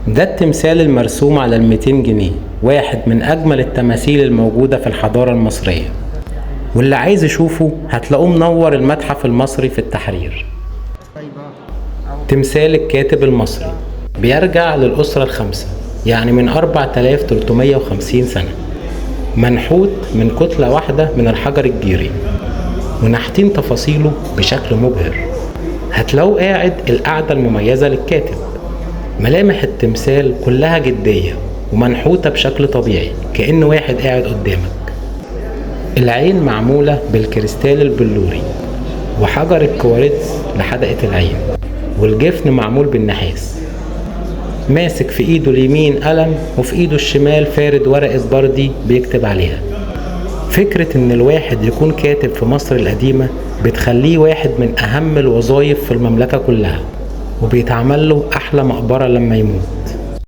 ده التمثال المرسوم على 200 جنيه، واحد من أجمل التماثيل الموجودة في الحضارة المصرية، واللي عايز يشوفه هتلاقوه منور المتحف المصري في التحرير. تمثال الكاتب المصري بيرجع للأسرة الخامسة، يعني من 4350 سنة، منحوت من كتلة واحدة من الحجر الجيري، ونحتين تفاصيله بشكل مبهر. هتلاقوه قاعد القعدة المميزة للكاتب. ملامح التمثال كلها جدية ومنحوتة بشكل طبيعي كأن واحد قاعد قدامك. العين معمولة بالكريستال البلوري وحجر الكوارتز لحدقة العين، والجفن معمول بالنحاس. ماسك في ايده اليمين قلم وفي ايده الشمال فارد ورقة بردي بيكتب عليها. فكرة ان الواحد يكون كاتب في مصر القديمة بتخليه واحد من اهم الوظائف في المملكة كلها، وبيتعمل له احلى مقبرة لما يموت.